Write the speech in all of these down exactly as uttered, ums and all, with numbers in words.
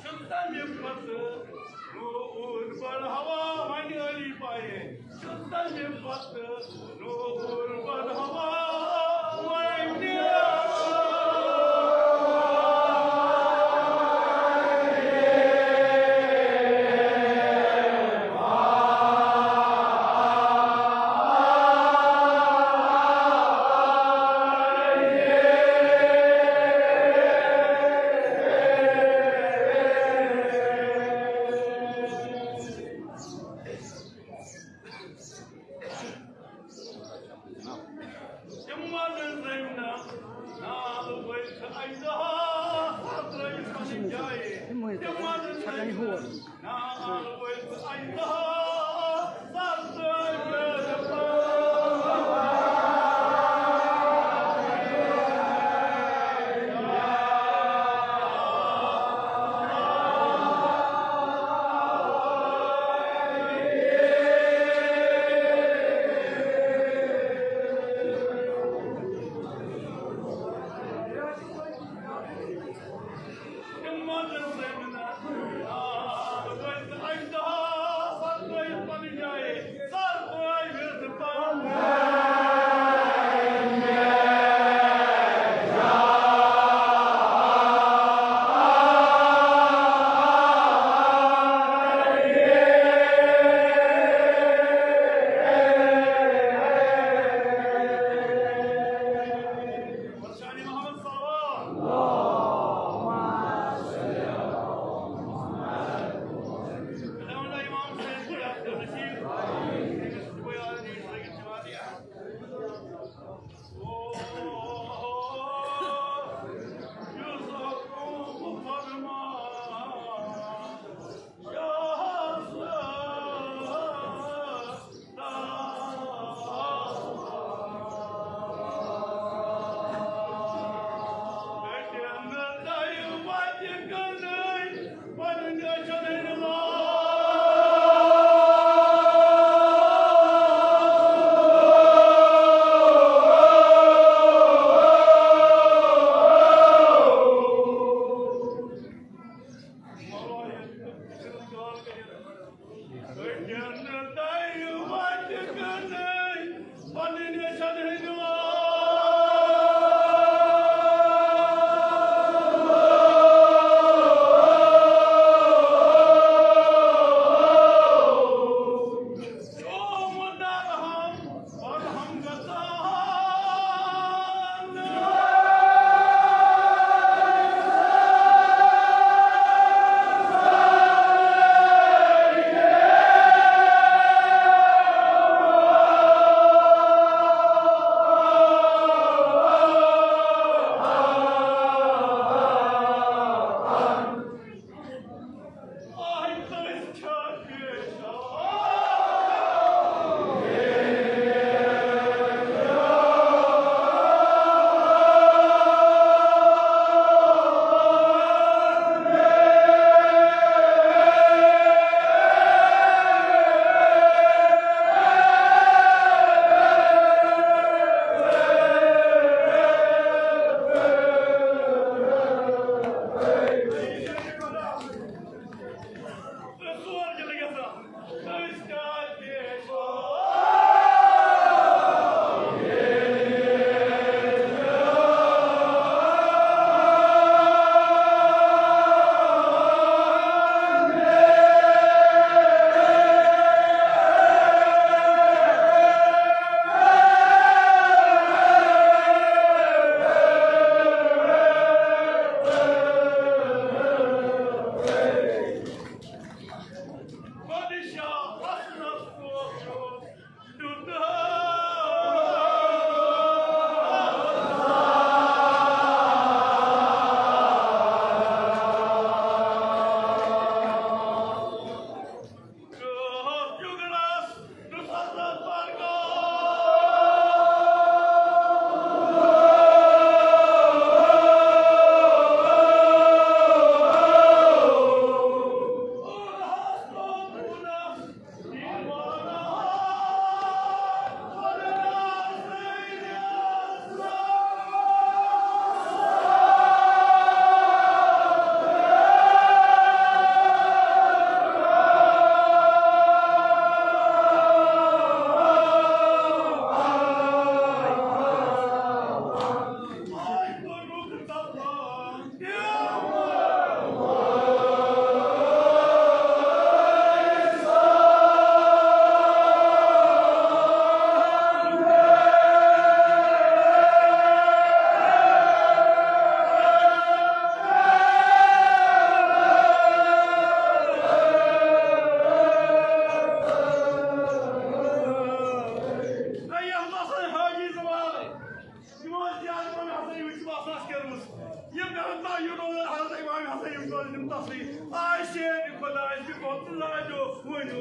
چھُ تَمہِ پتہٕ نوٗر بڑہوا وۄنۍ علی پایہِ۔ چھُ تَمہِ پتہٕ نوٗر بڑہوا وۄنۍ۔ یوٗنان حضرت امام حسن یوٗنان تفریح آسہِ خۄداے سٕنٛدِ پتہٕ لاجو ؤنِو۔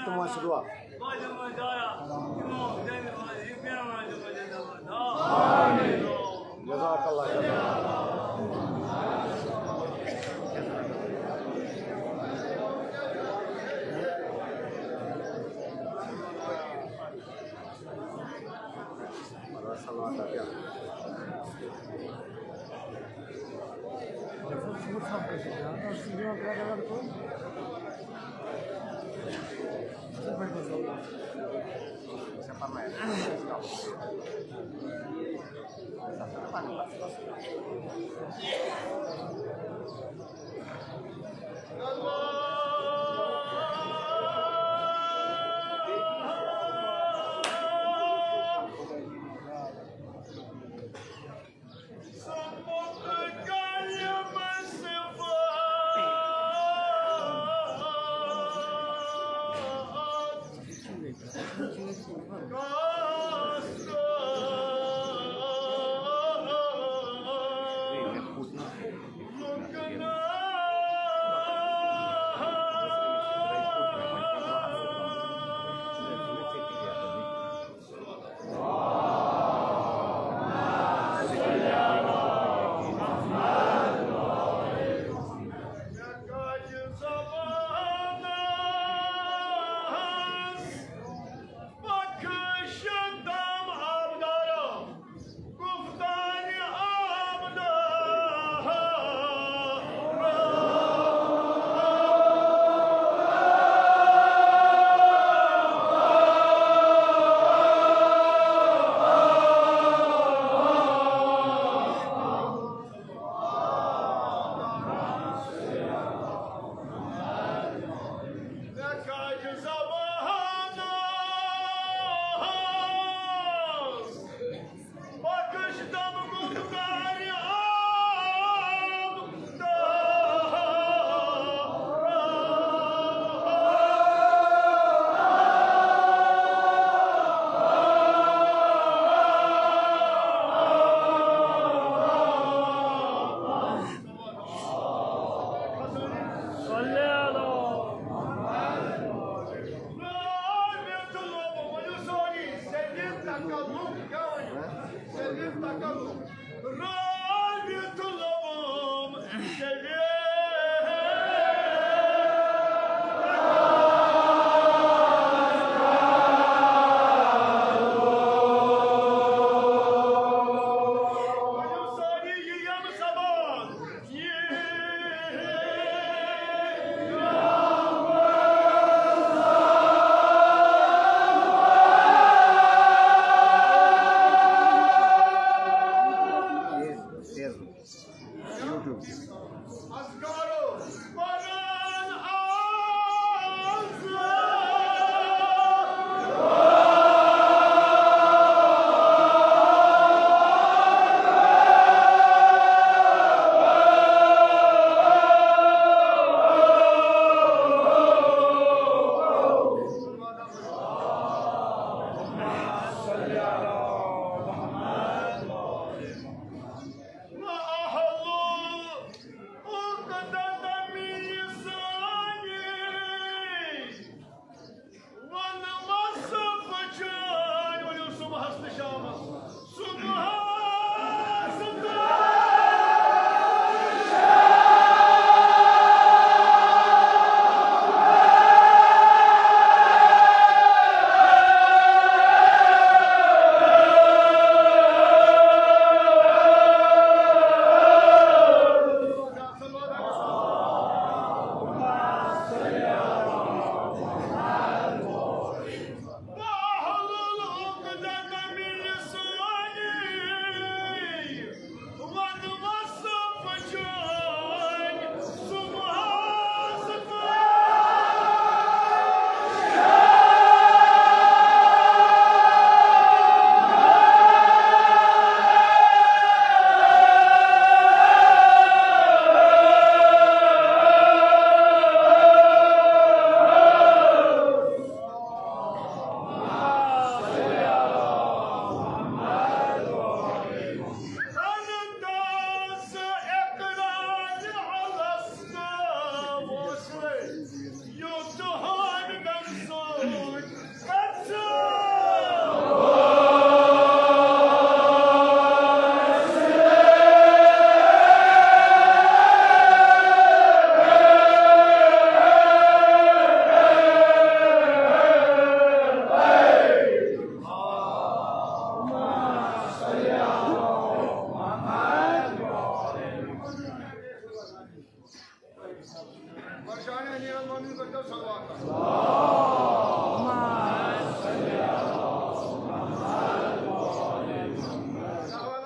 تِمن چھِ دُعا۔ جزاک اللہ۔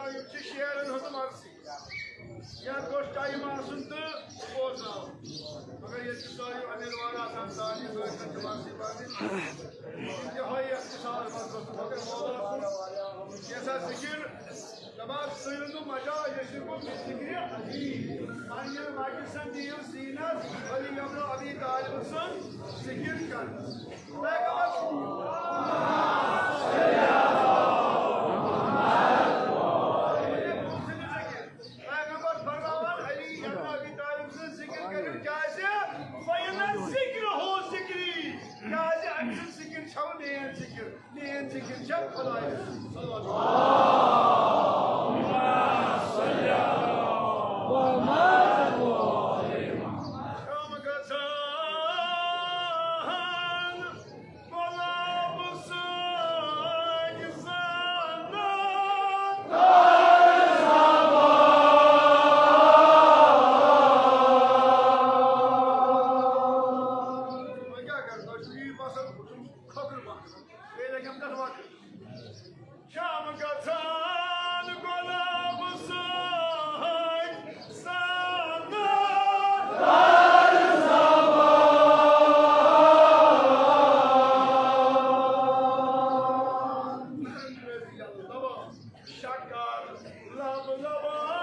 یِم چھِ شیرن ہٕنٛز مرثی۔ یَتھ گوٚژھ ٹایم آسُن تہٕ بوزناوُن۔ مگر ییٚتہِ چھِ سٲری امیدوار آسان، سارنٕے سۭتۍ چھِ مرثی پرٕنۍ۔ یِہوٚے یَتھ مثالَس منٛز گوٚژھ، مگر مولا سُنٛد کینٛژھا ذِکِر۔ دَپان، سُہ یُن نہٕ مَجال یُس یہِ گوٚو بِذِکرِ علی۔ پننہِ مجلسن دِیِو زیٖنت، علی ابن ابی طالب سُنٛد ذِکِر کرنہٕ۔ پیغمبر، پیغمبر فرماوان، علی ابن ابی طالب سُنٛد ذِکِر کٔرِو، کیازِ؟ فَإِنَّ ذِکْرَهُ ذِکْرِی، کیازِ أمۍ سُنٛد ذِکِر چھُ میٲنۍ ذِکِر۔ میٲنۍ ذِکِر چھےٚ خۄدایَس۔ صلوات۔ اللہم صل علی محمد۔ گۄلاب سۭتۍ زانان۔ وۄنۍ کیٛاہ کرٕ؟ تۄہہِ چھُو یی پسنٛد، بہٕ چھُس کھوٚکھٕر باسان۔ بیٚیہِ لگٮ۪م تَتھ وقت۔ شام گژھان گۄلاب سۭتۍ سانہٕ۔ شکر لب لبان۔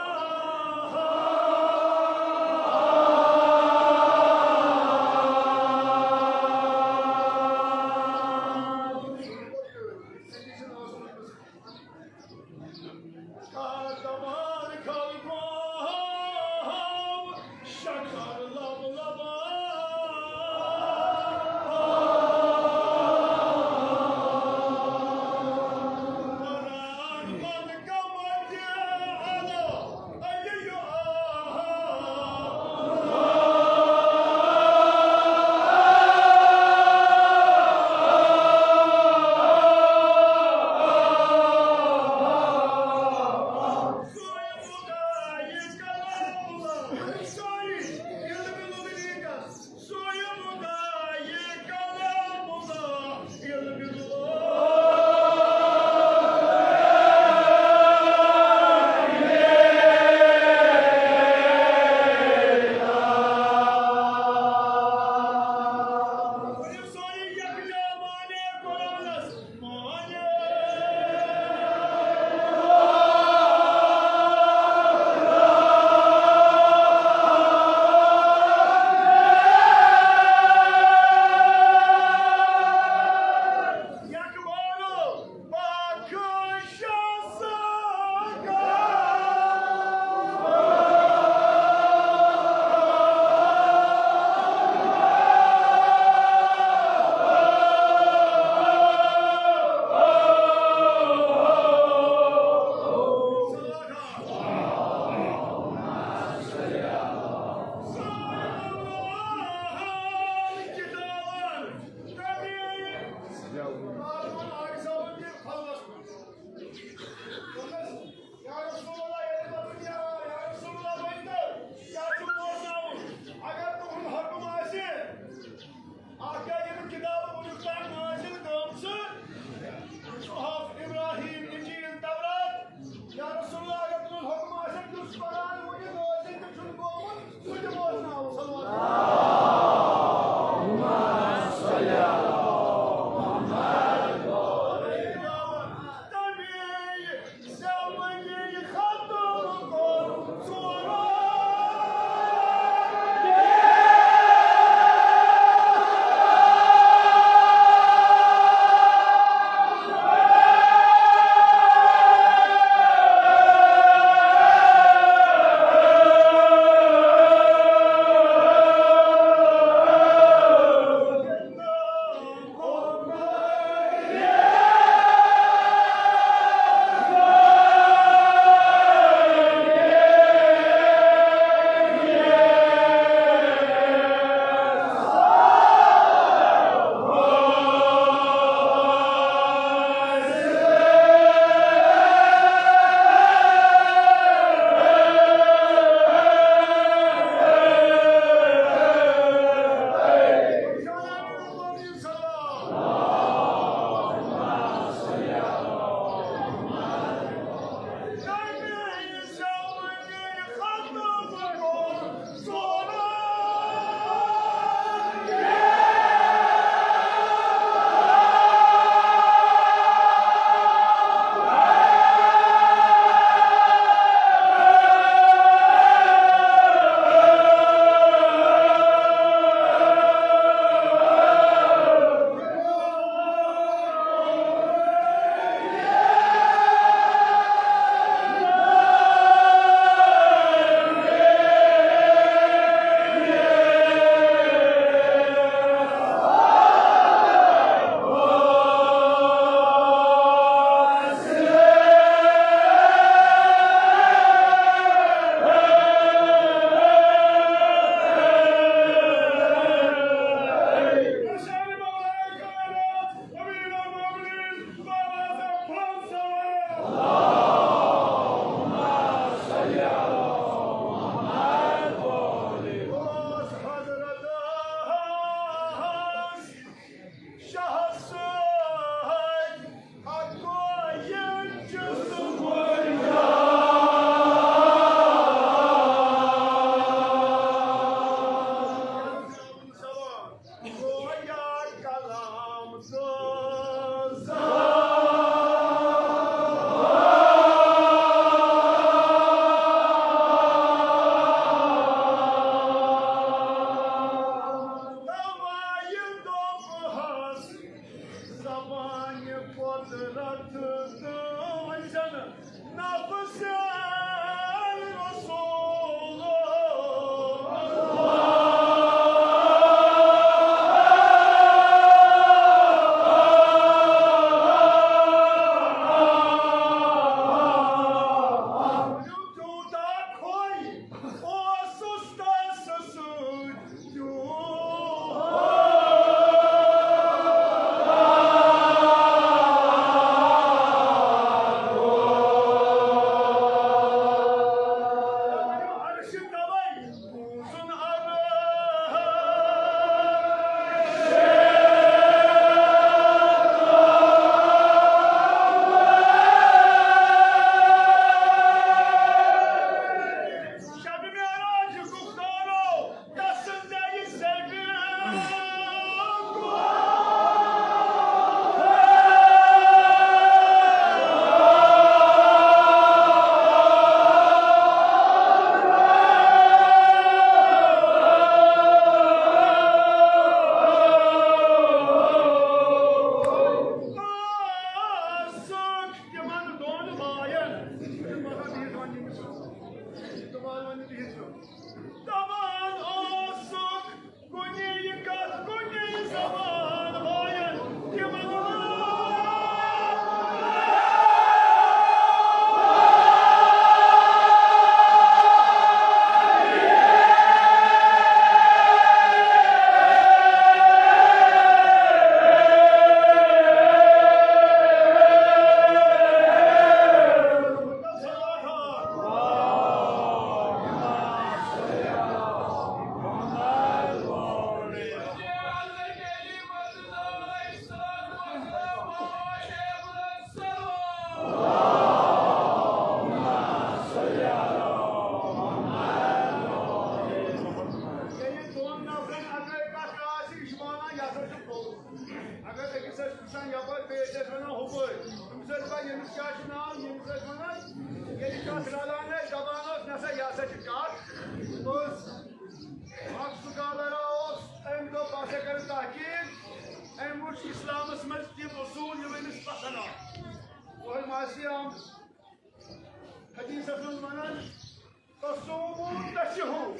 أسۍ ٲسۍ وٕچھان یَپٲرۍ، بیٚیہِ ٲسۍ أسۍ وَنان ہُپٲرۍ۔ أمِس ٲسۍ پَے، ییٚمِس کیٛاہ چھُ ناو، ییٚمِس ٲسۍ وَنان، ییٚلہِ کَتھ رَلان ٲسۍ، دَپان اوس، "نہ سا، یہِ ہسا چھِ کَتھ پوٚز۔" اَکھ سُکالَر اوس، أمۍ دوٚپ، "بہٕ ہسا کَرٕ تحقیٖق۔" أمۍ وٕچھ اِسلامَس منٛز تِم اصوٗل، یِم أمِس پَسنٛد آے۔ وۄنۍ آسہِ یہِ آمُت حدیٖثَس منٛز وَنان، "تصوموا تصحوا"،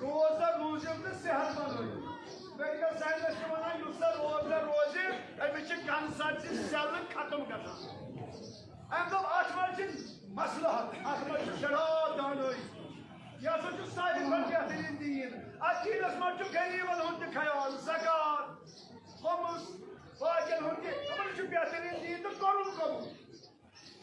روزدر روٗزِو تہٕ صحت بنٲیِو۔ میڈیکل ساینس چھِ وَنان، یُس زَن روزدر روزِ، أمِس چھِ کینسر چہِ سیلہٕ ختم گژھان۔ اَمہِ دوٚپ، اَتھ منٛز چھِ مصلحت، اَتھ منٛز چھِ سٮ۪ٹھاہ دانٲیی۔ یہِ ہسا چھُ ساروی کھۄتہٕ بہتریٖن دیٖن۔ اَتھ دیٖنَس منٛز چھُ غریٖبَن ہُنٛد تہِ خیال، زکوٰۃ، خُمُس، باقین ہُنٛد تہِ، یِمَن چھُ بہتریٖن دیٖن تہٕ کوٚرُن قبوٗل۔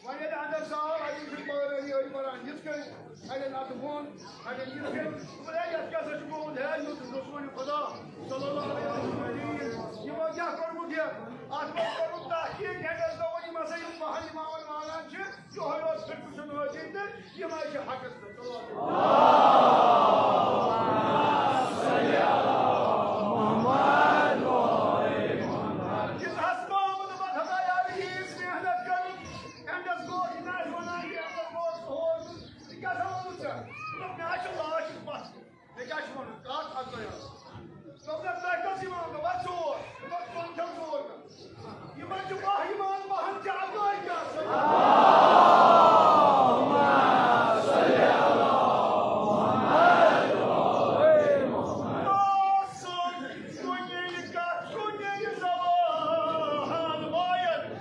وۄنۍ ییٚلہِ اندر ژاو، اَتہِ چھُ پٲرۍ أڑۍ أڑۍ پَران یِتھ کٔنۍ، اَڑٮ۪ن اَتھٕ بۄن، اَڑٮ۪ن یِتھ کٔنۍ۔ دوٚپُن، "ہے، یَتھ کیٛاہ سا چھُ گوٚمُت؟ ہے، یُتھ دُشمنِ خۄدا صلی اللہ علیہ وسلم، یِمو کیٛاہ کوٚرمُت یہِ؟ اَتھ منٛز کوٚرمُت تحقیٖق، أمۍ ٲسۍ دوٚپمُت، یِم ہسا یِم بَہَن اِمامَن مانان چھِ، یِہوٚے اوس فرقہٕ شُنٲسی تہٕ یِم حظ چھِ حقس پٮ۪ٹھ۔" یُس حظ محمد مدحت عیار ییٖژ محنت کٔرٕن، أمۍ دِژ گوش، یہِ نہ آسہِ وَنان کینٛہہ، أمۍ دِژ گوش ہور، یہِ کیٛاہ سا ووٚنُتھ ژےٚ؟ دوٚپُن، مےٚ حظ چھِ لاش پَتھ۔ مےٚ کیٛاہ چھُ وَنُن؟ کَتھ اَکھ تۄہہِ حظ۔ دوٚپنَس، "تۄہہِ کٔژ یِوان؟" دوٚپُن، "ژور۔" دوٚپُن، "تِم کھٮ۪و ژور کَتھ؟" یِمَن چھُ باہ یِوان، باہَن چھِ اَکٲے کیٛاہ سا؟ آسُن، کُنہِ یہِ کَتھ، کُنہِ یہِ زبان وایَن۔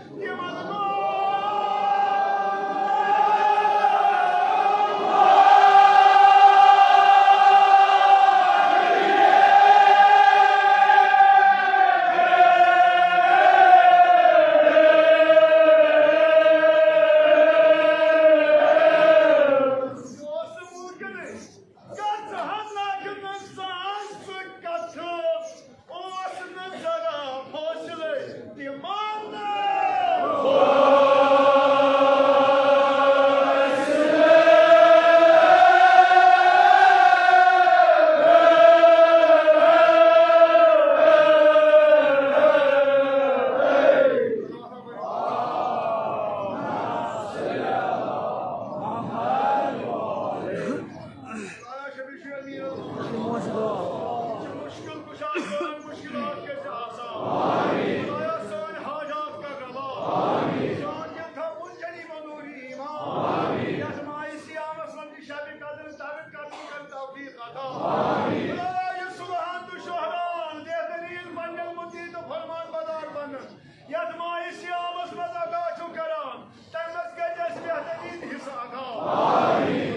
کژہن لٹن سان سُہ کتھ اوس نہٕ ذرا حوصلے دِوان۔ مشکل کشا سٲنۍ مشکلات گژھِ آسان۔ خدایا سٲنۍ حاجات کر روا۔ جان دِن تھاوُن جلی بنوری ایمان۔ یتھ ماہِ صیامس منٛز یہِ شبِ قدر ترک کرنُک کر توفیق عطا۔ خدایا یہِ سبحان تہٕ شہران بہتریٖن بنن، مطیع تہٕ فرمان بردار بنن۔ یتھ ماہِ صیامس منٛز عطا چھُ کران، تمہِ منٛز کٔرۍ اَسہِ بہتریٖن حصہٕ عطا۔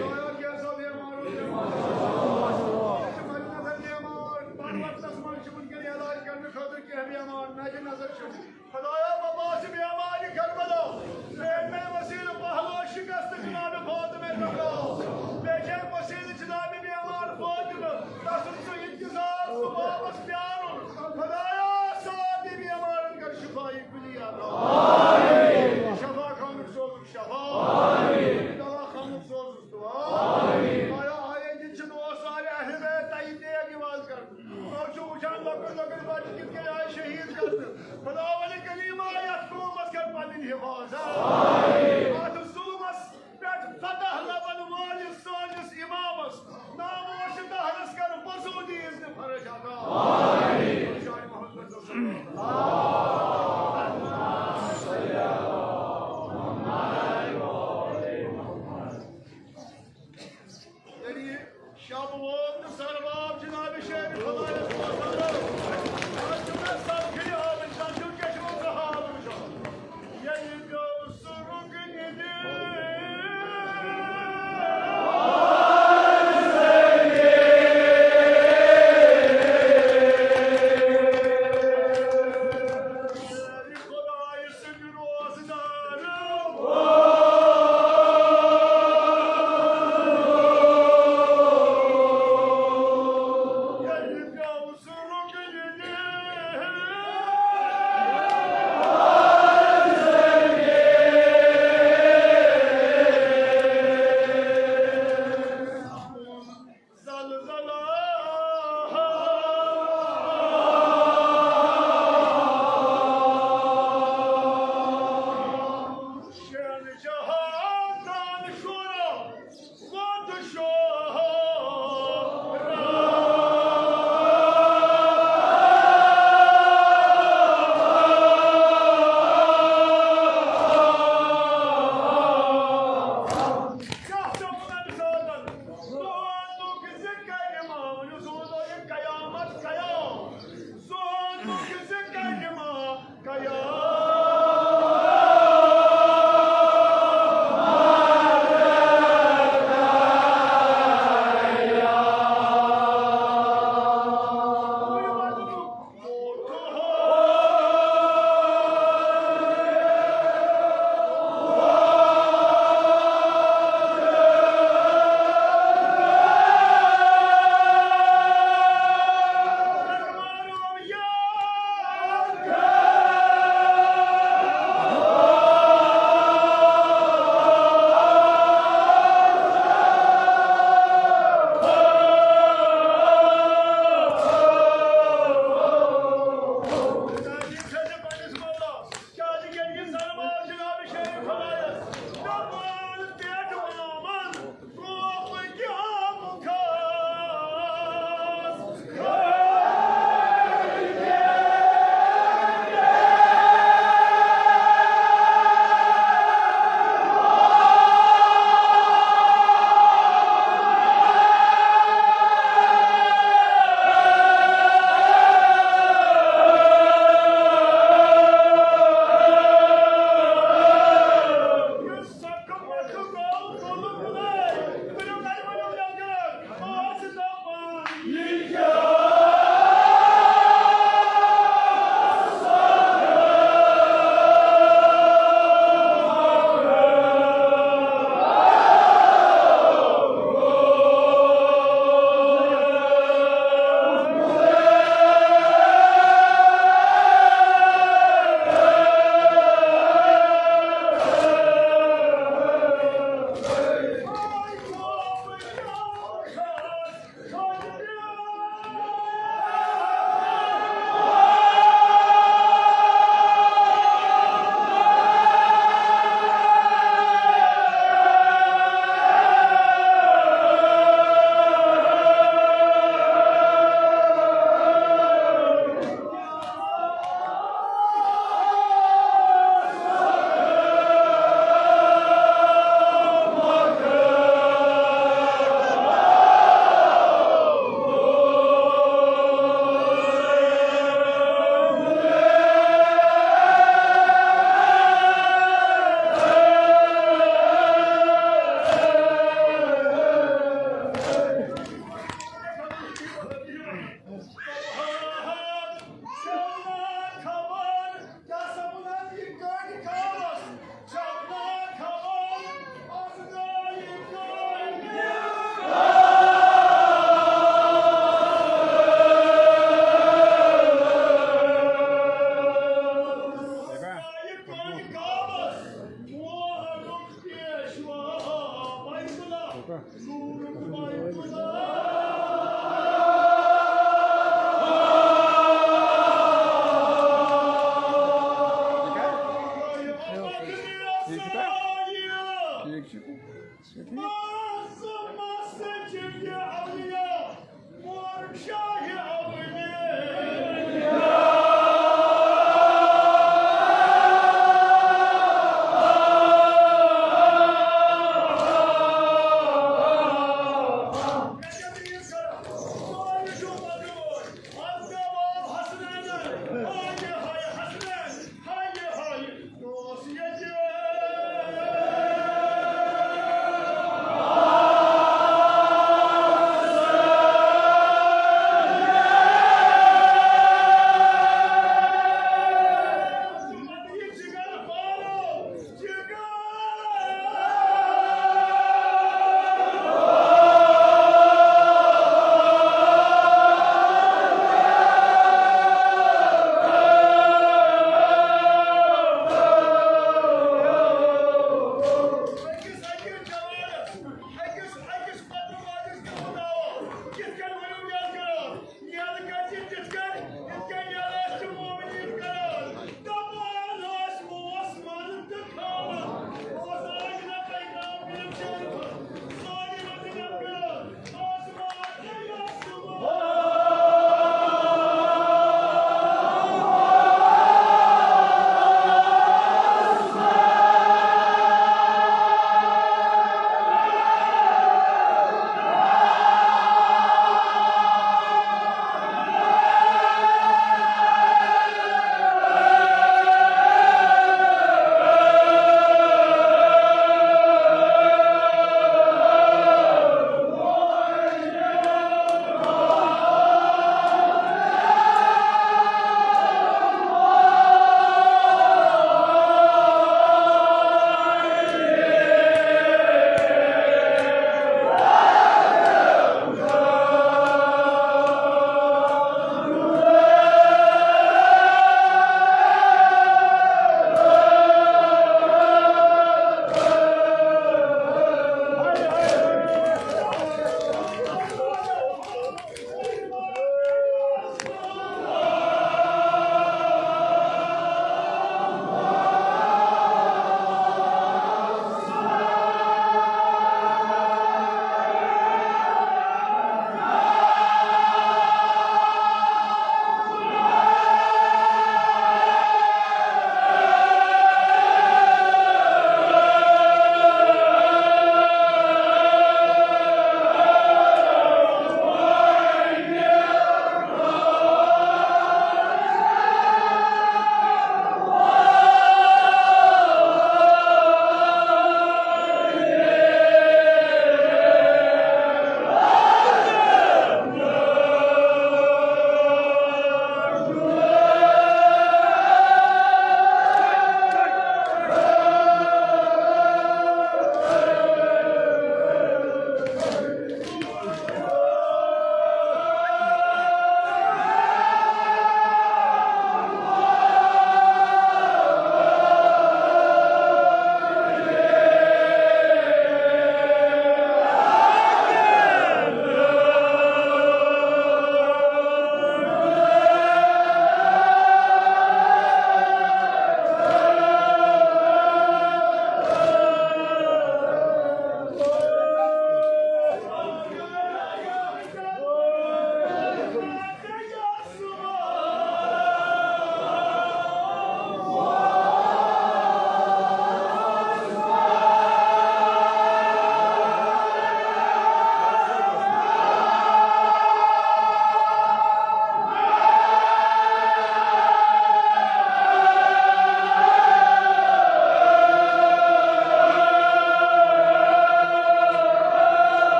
خدایا، کینٛژھو بیمارو، بیمارو، ییٚتہِ مدِ نظر بیمار، پتہٕ وقتس منٛز چھِ وٕنکیٚن علاج کرنہٕ خٲطرٕ کینٛہہ بیمار نظرِ نظر چھِ۔ خدایا، ببا چھِ بیمارِ کربلا، ترٛیٚیِمے وسیلہٕ پہلو شکست جناب فاطمہ کربلا، بیٚیہِ چھِ اَمہِ وسیلہٕ جناب بیمار فاطمہ، تسُنٛد سُہ انتظار، سُہ واپس پیارُن۔ خدایا، سارنٕے بیمارن کر شفا کُلی عطا۔ شفا خانُک سوزُکھ شفا۔ دوا خانُک سوزُکھ دعا۔ خدایا، آیندٕ چھِ دوست سارے اہل بیت تَتہِ تیگ یِوان کرنہٕ۔ تُہۍ چھِو وٕچھان لۄکٕٹۍ لۄکٕٹۍ بچہٕ کِتھ کٔنۍ آیہِ شہیٖد کرنہٕ۔ خداوند کریما، یتھ قومس کر پنٕنۍ حفاظت۔ اتھ ظلمس پٮ۪ٹھ فتح لبن وٲلِس سٲنِس امامس، ناموش دہرس کر بزودی اذن فرج عطا۔ آمین۔ شاہ محمد رضا صلی اللہ۔ یعنی شب ووت تہٕ سرباب جناب شیر خدایس وسلم۔ آز چھُ مےٚ سمکھٕے آمٕتۍ، زن چھُ چشمو زٕ حال وٕچھان۔ ییٚلہِ پیوٚو سُہ رُکنہِ دیُن۔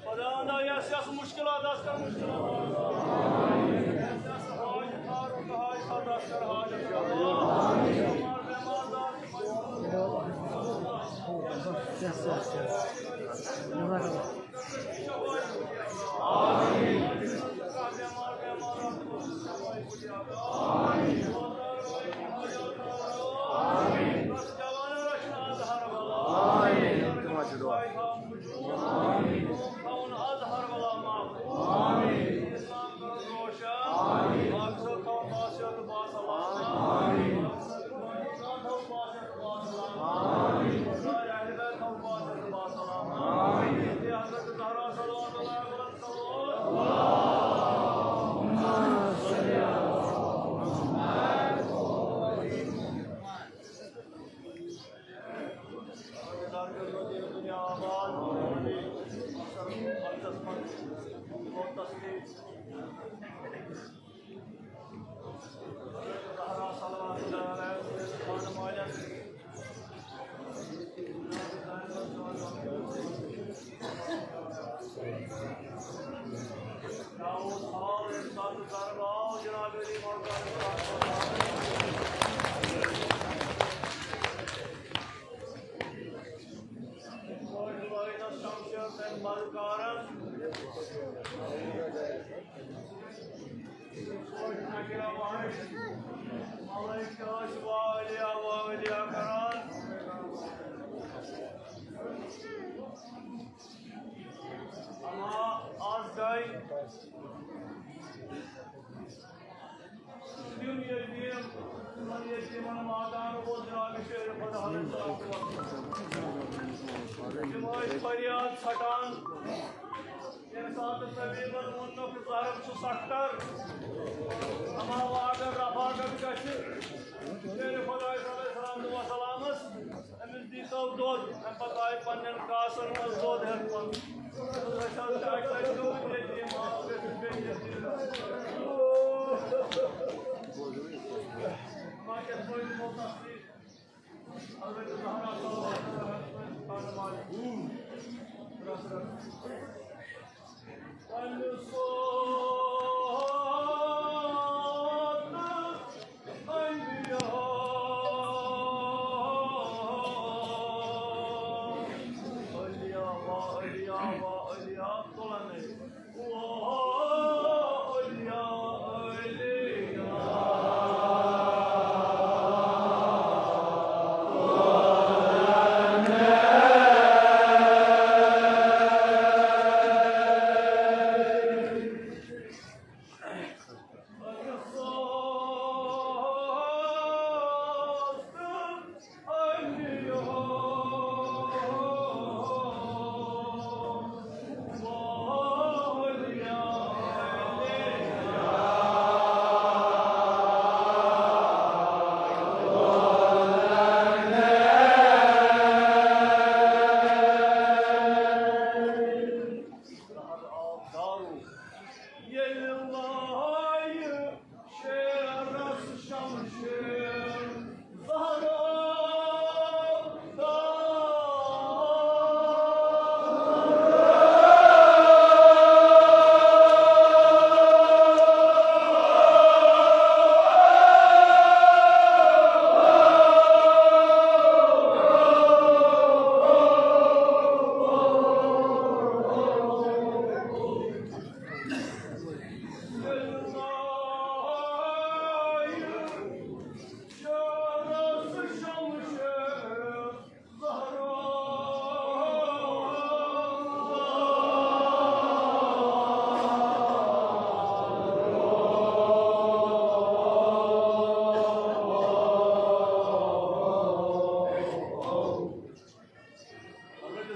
خداوندا، یس یس مشکلات آسہِ، کر مشکلات آسہِ۔ یس یس حاجت آسہِ، رُکاوٹ آسہِ، کر حاجت روا۔ بیمار، بیمار دار اما آز گٔے تِم یتیٖم، تِمن یتیٖمن واتان اوس جناب شیخ خدا علیہ الصلوۃ والسلام۔ تِم ٲسۍ فریاد ژھٹان۔ ییٚمہِ ساتہٕ طبیبن ووٚنُکھ، زہرن چھُ سخت کر، اما وۄنۍ اگر رفاقت گژھِ شیرِ خدایس علیہ الصلوۃ والسلامس، أمِس دیٖتو دۄد۔ اَمہِ پتہٕ آیہِ پننٮ۪ن کاسن منٛز دۄد ہٮ۪تھ پنُن۔ أسۍ حظ چھِ اَکہِ لٹہِ گٔمٕتۍ ییٚتہِ، یِم آو گٔژھِتھ بیٚیہِ ییٚتہِ۔ ما کیٛاہ تھٲوِو تفصیٖل؟ حضرت زہرا صلوات علیہا پننہِ سونتہٕ انبیاء، اولیاء، اولیاء، اولیاء، تُلان ٲسۍ۔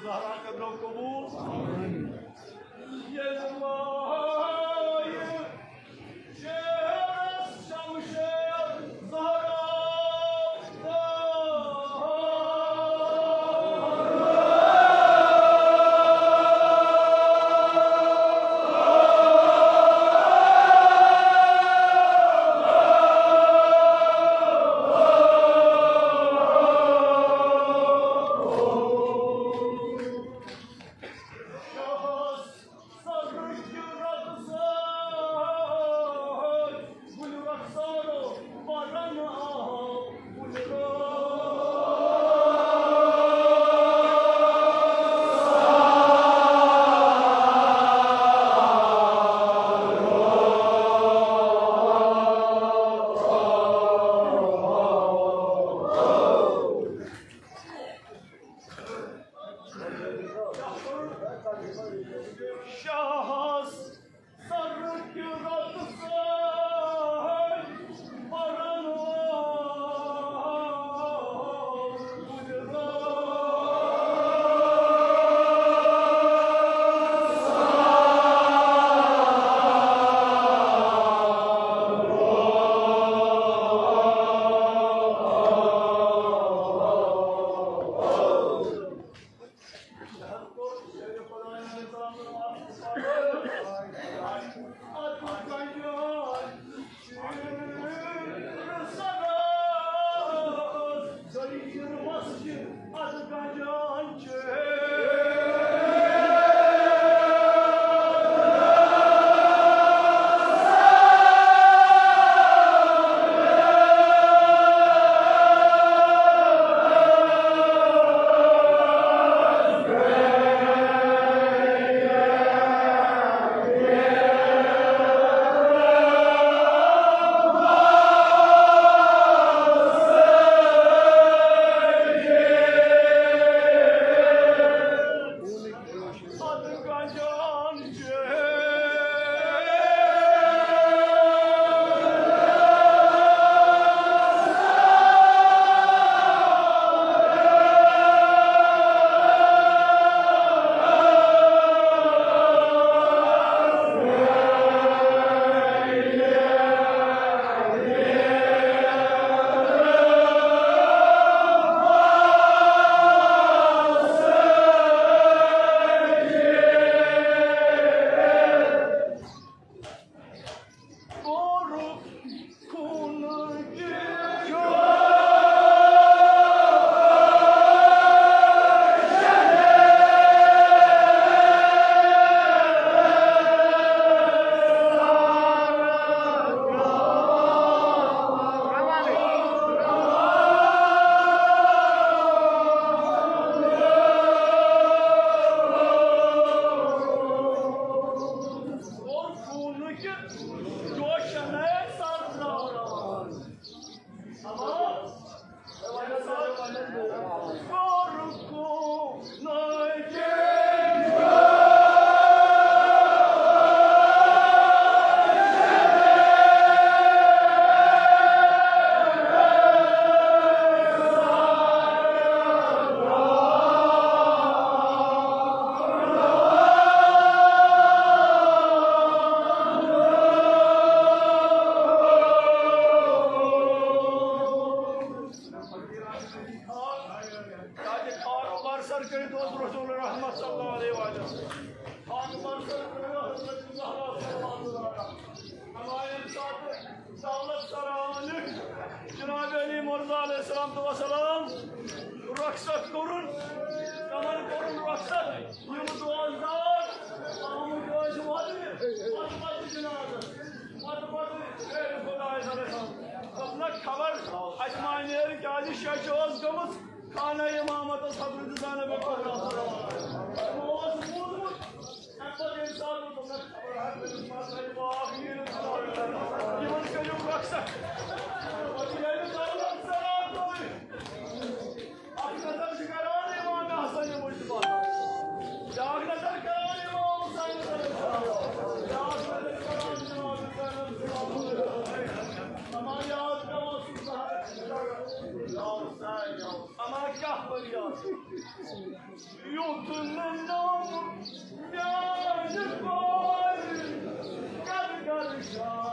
زہرا قدرو قبول۔ ییٚلہِ وایہِ شیرس شمشیر زہرا۔ شاہس سرُک رۄتہٕ سۭتۍ پرن وول۔ تاکہ کاروبار سر کٔرِتھ اوس رسول رحمت صلی اللہ علیہ وسلم۔ کاروبار سر کٔرِتھ حضرت زہرا صلی اللہ علیہ وسلم۔ اما ییٚمہِ ساتہٕ دولت سر آو نِش، جناب علی مرضی علیہ الصلوۃ والسلام رخصت کوٚرُن، تِمن کوٚرُن رخصت۔ یِم دوستدار آمٕتۍ ٲسۍ ودنہِ، پتہٕ پتہٕ جنازس، پتہٕ پتہٕ خیرِ خدایس علیہ السلام۔ دوٚپنکھ، خبر اتہِ ما نیرِ، کیازِ شیٚچھ ٲس گٔمٕژ خانہ امامتس حضرت زینب کبریٰ۔ تِمو اوس بوٗزمُت، امہِ پتہٕ ییٚمہِ ساتہٕ دوٚپنکھ، خبر ہا کٔمِس ما تھایہِ واکھ نیٖرِتھ۔ یِمن کٔرِو رخصت۔ پتہٕ ییٚلہِ دولت سر آو توٗرۍ، اکھ نظر چھِ کران امام حسن۔ یُتھ نہٕ نوٚم میٛانہِ کورِ گَر گَر شاہ۔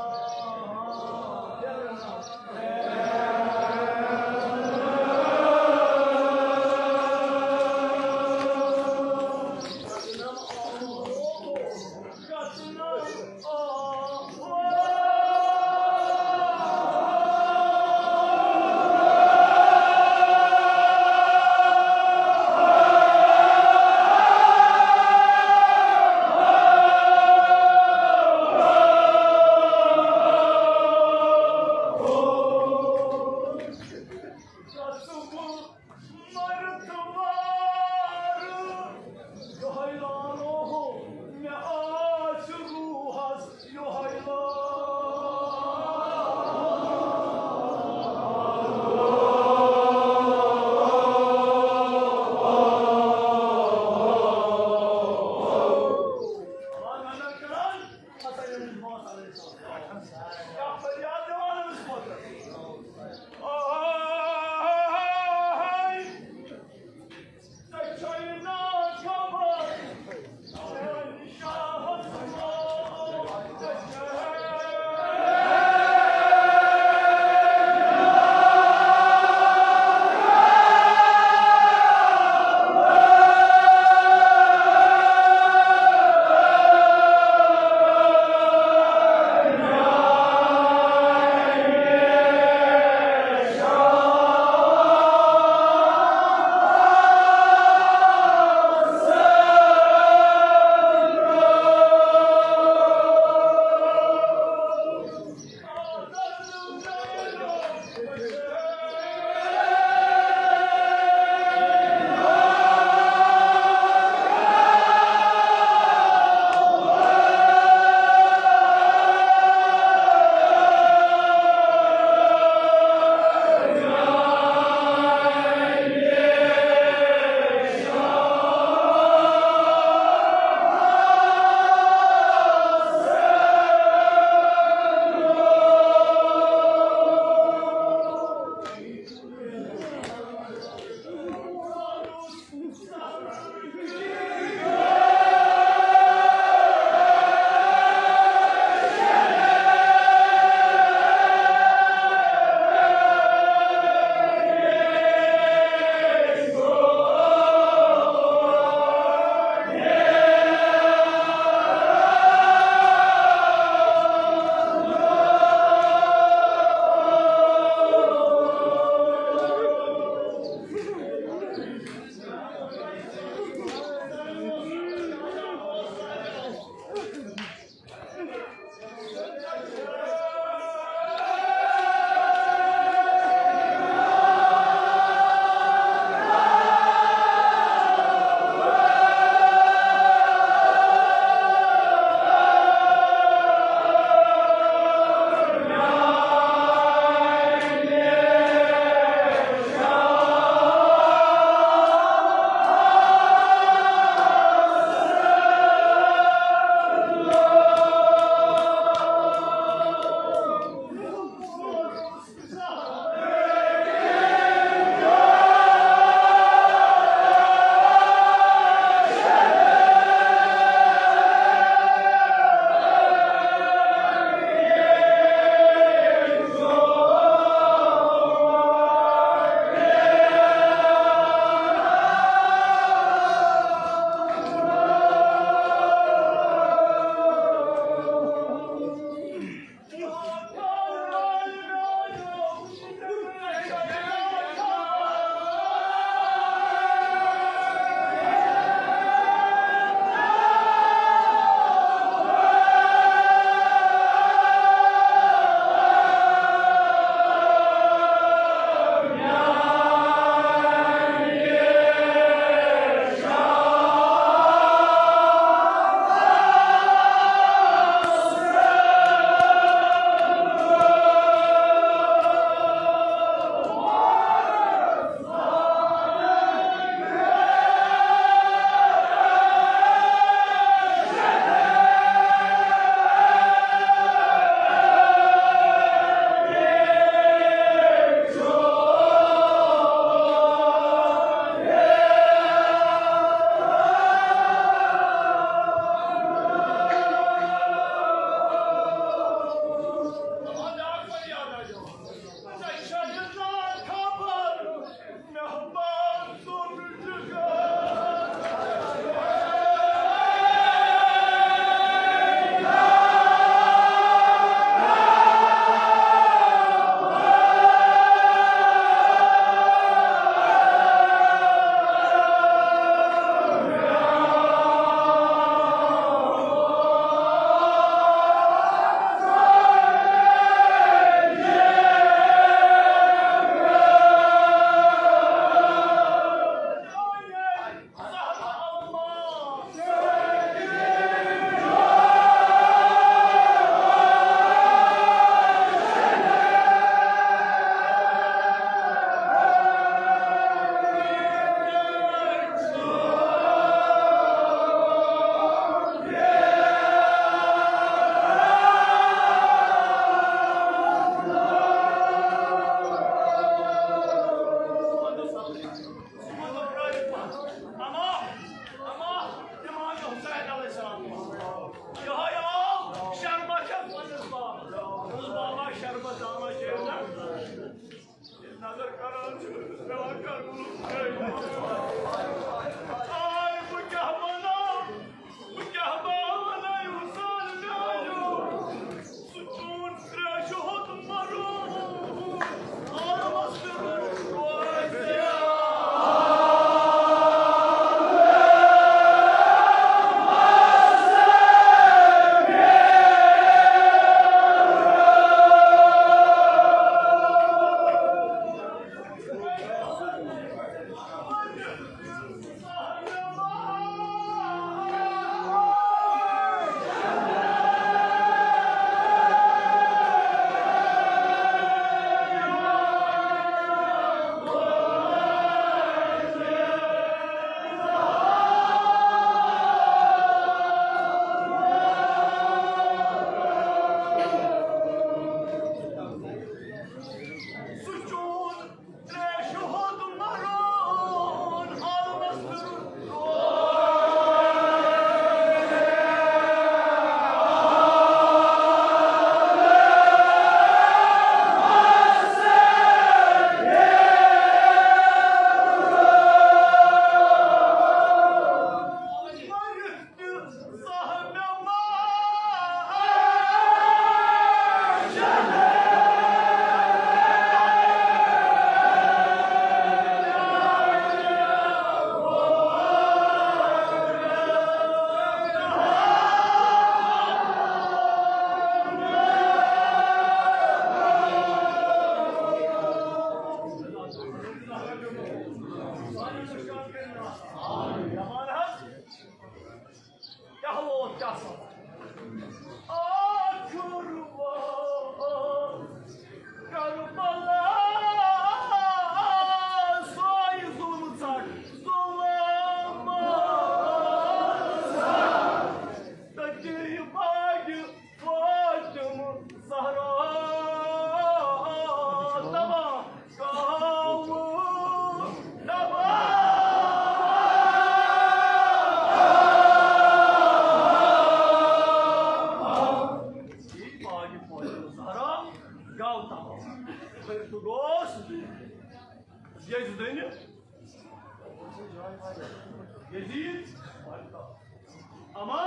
اما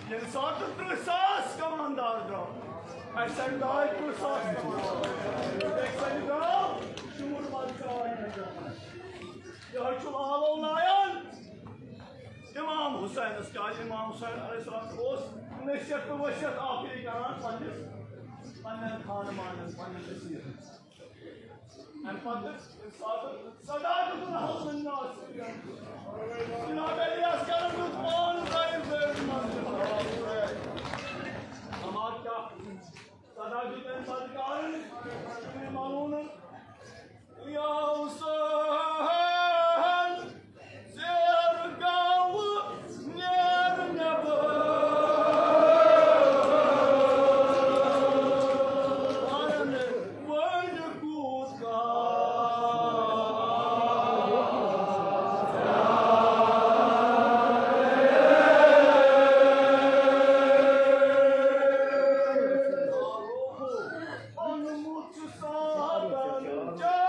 ییٚمہِ ساتہٕ تٕرٛہ ساس کماندار درٛاو، اَسہِ سَمہِ درٛاے تٕرٛہ ساس کماندار۔ اَسہِ سَمہِ درٛاو شُر بَچہٕ۔ یِہوٚے چھُ لالو لایان امام حسینس۔ کیٛازِ امام حسین علیہ السلام اوس نصیحت تہٕ وصیت آخری کران پننِس، پننٮ۪ن خانمانن، پننٮ۪ن نصیحتن۔ امہِ پتہٕ ییٚمہِ ساتہٕ صدا دیُتُن حسن ناصر۔ جناب علی عسکرن دیُت پان زَرِ زٲوِج منٛز۔ اما کیٛاہ صدا دیُت امہِ پتہٕ کارن؟ ملوٗنن۔ یا حسین، زیر گاوٕ نیر نٮ۪بر۔ وۄنۍ کوٗت کال؟ اوٚنمُت چھُ سادن چاے۔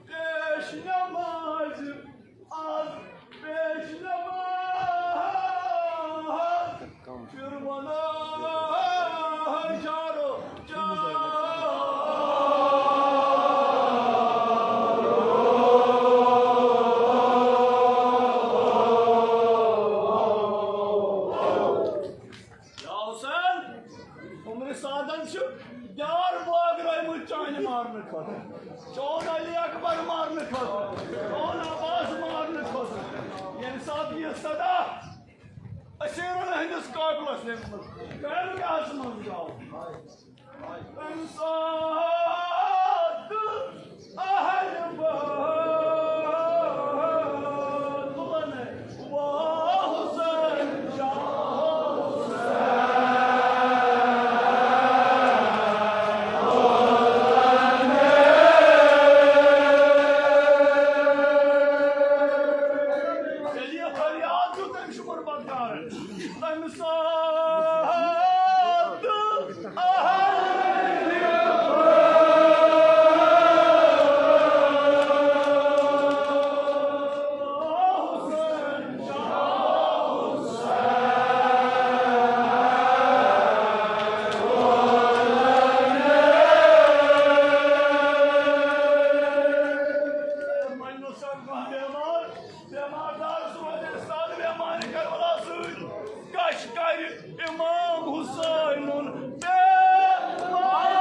پیش نماز، از پیش نماز، پھر بنا ہزاروں یا حسین، عمر سعدن چھِ یار بٲگرٲومٕتۍ چانہِ مارنہٕ خٲطرٕ، چون علی اکبر مارنہٕ خٲطرٕ، چون عباس مارنہٕ خٲطرٕ۔ ییٚمہِ ساتہٕ یہِ صدا اسیرن ہٕنٛدِس قٲفلس منٛز درگاہس منٛز گاو، تَمہِ ساتہٕ اہل بیتُن واہ حسین شاہ حسین۔ ییٚلہِ یہِ فریاد دیُت أمۍ شُکُر بَتہٕ کارَن، تَمہِ ساتہٕ بیمار دار صورت استاد بیمار کربلا سۭتۍ کش کرِ امام حسینُن بیمار۔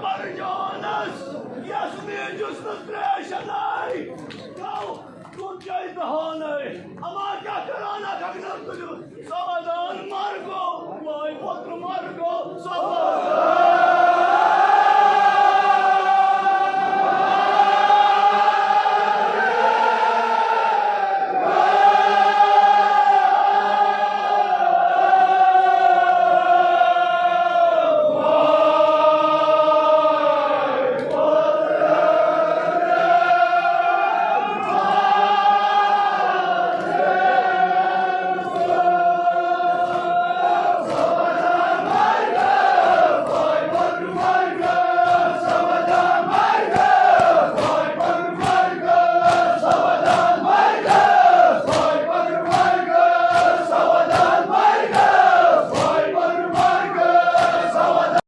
پرجانس یس میجس نہ تریش انائی، گو تُت جائی دہانے۔ اما کیا کرانا گگنر تُلِو، سادان مرگو، وای پتر مرگو، سادان۔